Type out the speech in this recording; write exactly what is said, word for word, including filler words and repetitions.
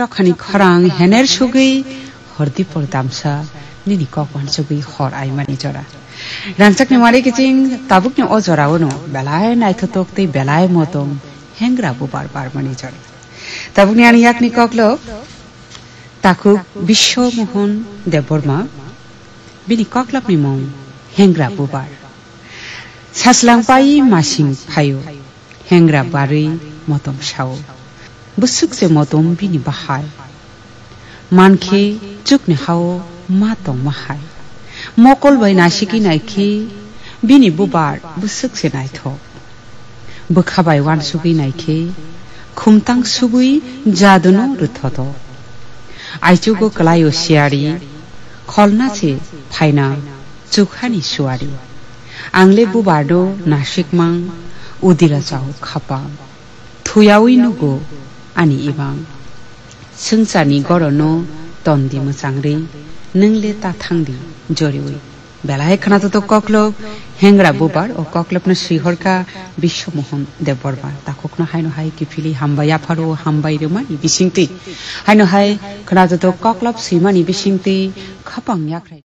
Rokhani khorang hener sugwi hordi por damsa nini kok wansugwi hor aimani jora. Rangchakni mari kiching tabukni o jorao no belai naithotok tei belai motom hengra bubar barmani jora. Tabukni ani yakni koklop takhuk Biswa Mohon Debbarma, bini koklopni mung hengra bubar. Saslang pai masing phaio. Hengra barwi motom sao. Bwswk se motom bini bahai. Mankhe chukni hao ma tongma hai. Mokol bai nasigwi naikhe bini bubar bwswk se naithok. Bwkha bai wansugwi naikhe khumtang subwi jaduno rwthodo. Aichugo kwlaio siyari, kholna se phaina chukhani suari. Angle bubarno nasikmang udila chao khapang. Thuyawi nugo ani ibang. Swngcharni gorono tondi mwchangri, nwng le ta thangdi joriwi. Belai khwnajotok koklop, hengra bubar o koklopno swihorkha Biswa Mohon Debbarma. Takhukno haino hai kiphilwi hambai yapharo hambai rwmani bisingtwi. Haino hai khwnajotok koklop swimani bisingtwi khapang yakrai.